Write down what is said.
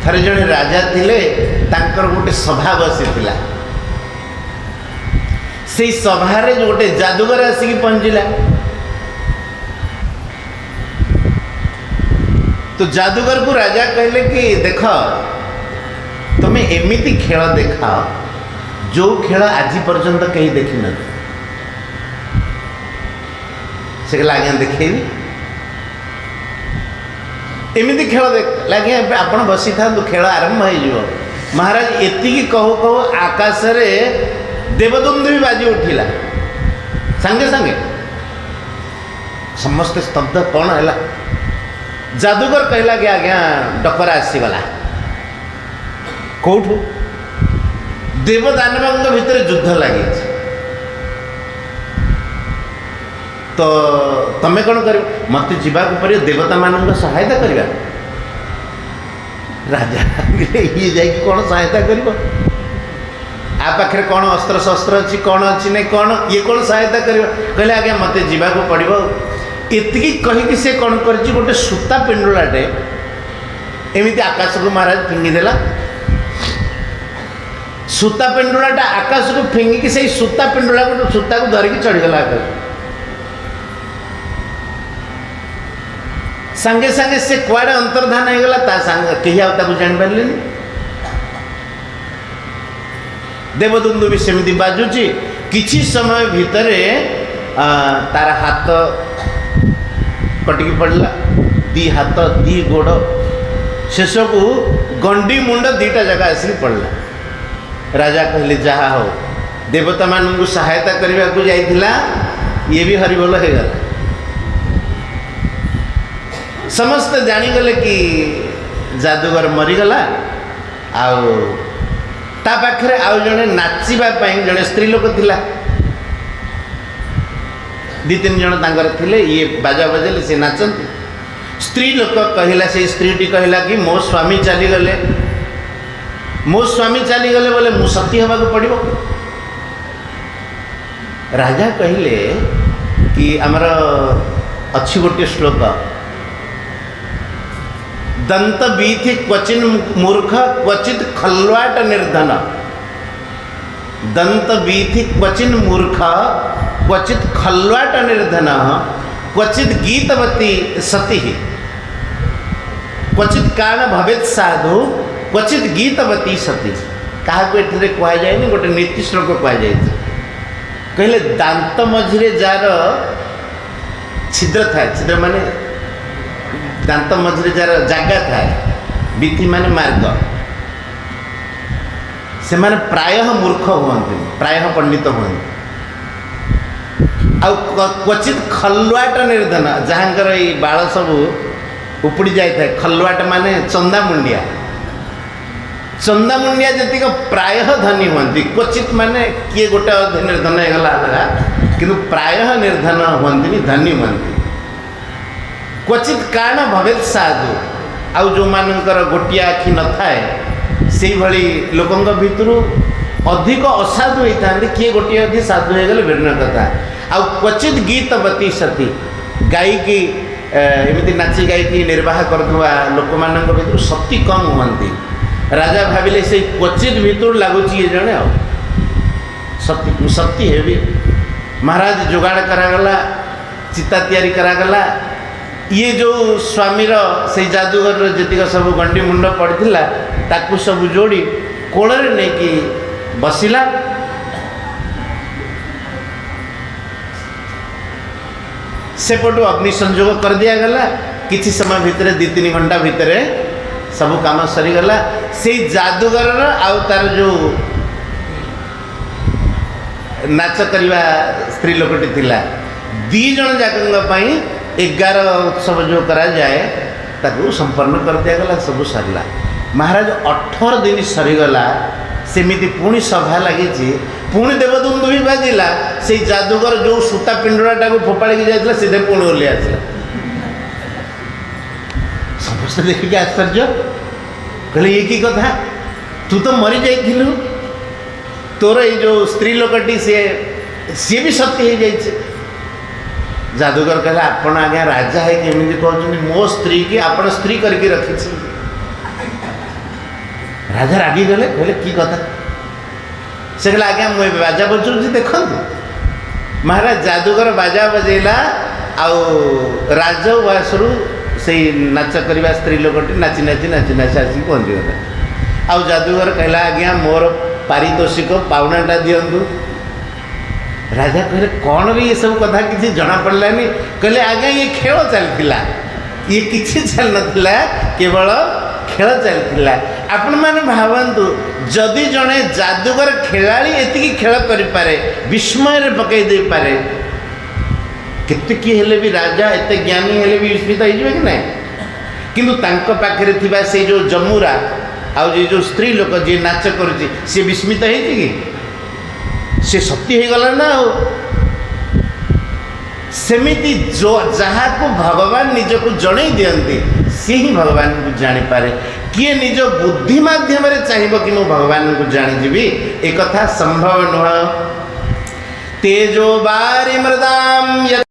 ଥରେ ଜଣେ ରାଜା ଥିଲେ, ତାଙ୍କର ଗୋଟେ ସଭା ବସିଥିଲା। ସେଇ ସଭାରେ ଗୋଟେ ଯାଦୁଗର ଆସିକି ପହଞ୍ଚିଲା। ତ ଯାଦୁଗରକୁ ରାଜା କହିଲେ କି ଦେଖ, ତମେ ଏମିତି ଖେଳ ଦେଖାଅ ଯୋଉ ଖେଳ ଆଜି ପର୍ଯ୍ୟନ୍ତ କେହି ଦେଖିନାହାନ୍ତି। ସେ କହିଲା ଆଜ୍ଞା ଦେଖେଇବି। ଏମିତି ଖେଳ ଆଜ୍ଞା ଏବେ ଆପଣ ବସିଥାନ୍ତୁ, ଖେଳ ଆରମ୍ଭ ହେଇଯିବ। ମହାରାଜ ଏତିକି କହୁ କହୁ ଆକାଶରେ ଦେବଦୁନ୍ଦୁ ବି ବାଜି ଉଠିଲା। ସାଙ୍ଗେ ସାଙ୍ଗେ ସମସ୍ତେ ସ୍ତବ୍ଧ, କ'ଣ ହେଲା? ଯାଦୁଗର କହିଲା କି ଆଜ୍ଞା ଡକରା ଆସିଗଲା। କୋଉଠୁ? ଦେବଦାନବଙ୍କ ଭିତରେ ଯୁଦ୍ଧ ଲାଗିଛି। ତ ତମେ କ'ଣ କରିବ? ମୋତେ ଯିବାକୁ ପଡ଼ିବ ଦେବତାମାନଙ୍କ ସହାୟତା କରିବା। ରାଜା ଭାବିଲେ ଇଏ ଯାଇକି କ'ଣ ସହାୟତା କରିବ? ଆ ପାଖରେ କ'ଣ ଅସ୍ତ୍ର ଶସ୍ତ୍ର ଅଛି, କ'ଣ ଅଛି ନାଇଁ, କ'ଣ ଇଏ କ'ଣ ସହାୟତା କରିବ? କହିଲେ ଆଜ୍ଞା ମୋତେ ଯିବାକୁ ପଡ଼ିବ। ଏତିକି କହିକି ସେ କ'ଣ କରିଛି, ଗୋଟେ ସୂତା ପିଣ୍ଡୁଳାଟେ ଏମିତି ଆକାଶକୁ ମହାରାଜ ଫିଙ୍ଗିଦେଲା। ସୂତା ପିଣ୍ଡୁଳାଟା ଆକାଶକୁ ଫିଙ୍ଗିକି ସେଇ ସୂତା ପିଣ୍ଡୁଳାକୁ ସୂତାକୁ ଧରିକି ଚଢ଼ିଗଲା ଆକାଶକୁ। ସାଙ୍ଗେ ସାଙ୍ଗେ ସେ କୁଆଡ଼େ ଅନ୍ତର୍ଧାନ ହେଇଗଲା, ତା ସାଙ୍ଗ କେହି ଆଉ ତାକୁ ଜାଣିପାରିଲେନି। ଦେବଦୁନ୍ଦୁ ବି ସେମିତି ବାଜୁଛି। କିଛି ସମୟ ଭିତରେ ତାର ହାତ କଟିକି ପଡ଼ିଲା, ଦି ହାତ ଦି ଗୋଡ଼, ଶେଷକୁ ଗଣ୍ଡି ମୁଣ୍ଡ ଦୁଇଟା ଜାଗା ଆସିକି ପଡ଼ିଲା। ରାଜା କହିଲେ ଯାହା ହଉ, ଦେବତାମାନଙ୍କୁ ସହାୟତା କରିବାକୁ ଯାଇଥିଲା, ଇଏ ବି ହରିବୋଲ ହେଇଗଲା। ସମସ୍ତେ ଜାଣିଗଲେ କି ଯାଦୁଗର ମରିଗଲା। ଆଉ ତା ପାଖରେ ଆଉ ଜଣେ ନାଚିବା ପାଇଁ ଜଣେ ସ୍ତ୍ରୀ ଲୋକ ଥିଲା, ଦୁଇ ତିନି ଜଣ ତାଙ୍କର ଥିଲେ। ଇଏ ବାଜା ବଜେଇଲେ, ସେ ନାଚନ୍ତି। ସ୍ତ୍ରୀ ଲୋକ କହିଲା, ସେଇ ସ୍ତ୍ରୀଟି କହିଲା କି ମୋ ସ୍ୱାମୀ ଚାଲିଗଲେ, ମୋ ସ୍ୱାମୀ ଚାଲିଗଲେ ବୋଲେ ମୁଁ ସତୀ ହେବାକୁ ପଡ଼ିବ। ରାଜା କହିଲେ କି ଆମର ଅଛି ଗୋଟିଏ ଶ୍ଲୋକ, ଦନ୍ତ ବୀଥି କ୍ୱଚିନ୍ ମୂର୍ଖ କ୍ୱଚିତ୍ ଖଲ୍ୱାଟ ନିର୍ଧନ। ଦନ୍ତ ବୀଥି କ୍ୱଚିନ୍ ମୂର୍ଖ କ୍ୱଚିତ୍ ଖଲ୍ୱାଟ ନିର୍ଧନ କ୍ୱଚିତ୍ ଗୀତବତୀ ସତୀ କ୍ୱଚିତ୍ କାଣ ଭବେତ୍ ସାଧୁ କ୍ୱଚିତ୍ ଗୀତବତୀ ସତୀ। କାହାକୁ ଏଥିରେ କୁହାଯାଏନି, ଗୋଟେ ନୀତି ଶ୍ଲୋକ କୁହାଯାଇଛି। କହିଲେ ଦାନ୍ତ ମଝିରେ ଯାହାର ଛିଦ୍ର ଥାଏ, ଛିଦ୍ର ମାନେ ଦାନ୍ତ ମଝିରେ ଯାହାର ଜାଗା ଥାଏ, ବିଧି ମାନେ ମାର୍ଗ, ସେମାନେ ପ୍ରାୟଃ ମୂର୍ଖ ହୁଅନ୍ତିନି, ପ୍ରାୟଃ ପଣ୍ଡିତ ହୁଅନ୍ତି। ଆଉ କ୍ୱଚିତ୍ ଖଲ୍ୱାଟ ନିର୍ଧନ, ଯାହାଙ୍କର ଏଇ ବାଳ ସବୁ ଉପୁଡ଼ି ଯାଇଥାଏ, ଖଲ୍ୱାଟ ମାନେ ଚନ୍ଦାମୁଣ୍ଡିଆ, ଚନ୍ଦାମୁଣ୍ଡିଆ ଯେତିକ ପ୍ରାୟଃ ଧନୀ ହୁଅନ୍ତି। କ୍ୱଚିତ୍ ମାନେ କିଏ ଗୋଟେ ଅଧେ ନିର୍ଧନ ହେଇଗଲା ଅଲଗା, କିନ୍ତୁ ପ୍ରାୟଃ ନିର୍ଧନ ହୁଅନ୍ତିନି, ଧନୀ ହୁଅନ୍ତି। କ୍ୱଚିତ୍ କାଣ ଭବେତ୍ ସାଧୁ, ଆଉ ଯେଉଁମାନଙ୍କର ଗୋଟିଏ ଆଖି ନଥାଏ ସେଇଭଳି ଲୋକଙ୍କ ଭିତରୁ ଅଧିକ ଅସାଧୁ ହେଇଥାନ୍ତି। କିଏ ଗୋଟିଏ ଆଖି ସାଧୁ ହେଇଗଲେ ଭିନ୍ନ କଥା। ଆଉ କ୍ୱଚିତ୍ ଗୀତବତୀ ସତୀ, ଗାଇକି ଏମିତି ନାଚି ଗାଇକି ନିର୍ବାହ କରୁଥିବା ଲୋକମାନଙ୍କ ଭିତରୁ ସତୀ କମ୍ ହୁଅନ୍ତି। ରାଜା ଭାବିଲେ ସେଇ କ୍ୱଚିତ୍ ଭିତରୁ ଲାଗୁଛି ଇଏ ଜଣେ, ଆଉ ସତୀ, ମୁଁ ସତୀ ହେବି। ମହାରାଜ ଯୋଗାଡ଼ କରାଗଲା, ଚିତା ତିଆରି କରାଗଲା। ଇଏ ଯେଉଁ ସ୍ୱାମୀର ସେଇ ଯାଦୁଗରର ଯେତିକ ସବୁ ଗଣ୍ଡି ମୁଣ୍ଡ ପଡ଼ିଥିଲା ତାକୁ ସବୁ ଯୋଡ଼ି କୋଳରେ ନେଇକି ବସିଲା। ସେପଟୁ ଅଗ୍ନି ସଂଯୋଗ କରିଦିଆଗଲା। କିଛି ସମୟ ଭିତରେ 2-3 ଘଣ୍ଟା ଭିତରେ ସବୁ କାମ ସରିଗଲା। ସେଇ ଯାଦୁଗରର ଆଉ ତାର ଯେଉଁ ନାଚ କରିବା ସ୍ତ୍ରୀ ଲୋକଟି ଥିଲା, 2 ଜଣ ଯାକଙ୍କ ପାଇଁ 11 ଉତ୍ସବ ଯେଉଁ କରାଯାଏ ତାକୁ ସମ୍ପନ୍ନ କରିଦିଆଗଲା। ସବୁ ସରିଲା ମହାରାଜ। 18 ଦିନ ସରିଗଲା। ସେମିତି ପୁଣି ସଭା ଲାଗିଛି, ପୁଣି ଦେବଦୁନ୍ଦୁ ବି ବାଜିଲା। ସେଇ ଯାଦୁଗର ଯେଉଁ ସୂତା ପିଣ୍ଡୁଳାଟାକୁ ଫୋପାଡ଼ିକି ଯାଇଥିଲା ସେଥିରେ ପୁଣି ଓହ୍ଲେଇ ଆସିଲା। ସମସ୍ତେ ଦେଖିକି ଆଶ୍ଚର୍ଯ୍ୟ, କହିଲେ ଇଏ କି କଥା, ତୁ ତ ମରିଯାଇଥିଲୁ, ତୋର ଏଇ ଯେଉଁ ସ୍ତ୍ରୀ ଲୋକଟି ସିଏ ବି ସତୀ ହେଇଯାଇଛି। ଯାଦୁଗର କହିଲା ଆପଣ ଆଜ୍ଞା ରାଜା ହେଇକି ଏମିତି କହୁଛନ୍ତି, ମୋ ସ୍ତ୍ରୀକି ଆପଣ ସ୍ତ୍ରୀ କରିକି ରଖିଛନ୍ତି। ରାଜା ରାଗିଗଲେ, କହିଲେ କି କଥା? ସେ କହିଲେ, ଆଜ୍ଞା, ମୁଁ ଏବେ ବାଜା ବଜାଉଛି, ଦେଖନ୍ତୁ। ମହାରାଜ, ଯାଦୁଗର ବାଜା ବଜେଇଲା ଆଉ ରାଜଉଆସରୁ ସେଇ ନାଚ କରିବା ସ୍ତ୍ରୀ ଲୋକଟି ନାଚି ନାଚି ନାଚି ନାଚି ଆସିକି ପହଞ୍ଚିଗଲା। ଆଉ ଯାଦୁଗର କହିଲା, ଆଜ୍ଞା, ମୋର ପାରିତୋଷିକ ପାଉଣାଟା ଦିଅନ୍ତୁ। ରାଜା କହିଲେ, କ'ଣ ବି ଏସବୁ କଥା କିଛି ଜଣାପଡ଼ିଲାନି। କହିଲେ, ଆଜ୍ଞା, ଇଏ ଖେଳ ଚାଲିଥିଲା, ଇଏ କିଛି ଚାଲିନଥିଲା, କେବଳ ଖେଳ ଚାଲିଥିଲା। ଆପଣମାନେ ଭାବନ୍ତୁ, ଯଦି ଜଣେ ଯାଦୁଗର ଖେଳାଳି ଏତିକି ଖେଳ କରିପାରେ, ବିସ୍ମୟରେ ପକାଇ ଦେଇପାରେ, କେତେ କିଏ ହେଲେ ବି, ରାଜା ଏତେ ଜ୍ଞାନୀ ହେଲେ ବି ବିସ୍ମିତ ହେଇଯିବେ କି ନାହିଁ? କିନ୍ତୁ ତାଙ୍କ ପାଖରେ ଥିବା ସେଇ ଯେଉଁ ଯମୁରା ଆଉ ଯେ ଯେଉଁ ସ୍ତ୍ରୀ ଲୋକ ଯିଏ ନାଚ କରୁଛି, ସିଏ ବିସ୍ମିତ ହେଇଛି କି? ସେ ସତୀ ହେଇଗଲା ନା। ଆଉ ସେମିତି ଯାହାକୁ ଭଗବାନ ନିଜକୁ ଜଣେଇ ଦିଅନ୍ତି, ସିଏ ହିଁ ଭଗବାନଙ୍କୁ ଜାଣିପାରେ। କିଏ ନିଜ ବୁଦ୍ଧି ମାଧ୍ୟମରେ ଚାହିଁବ କି ମୁଁ ଭଗବାନଙ୍କୁ ଜାଣିଯିବି, ଏକଥା ସମ୍ଭବ ନୁହଁ। ତେଜୋ ବାରି ମୃଦାମ।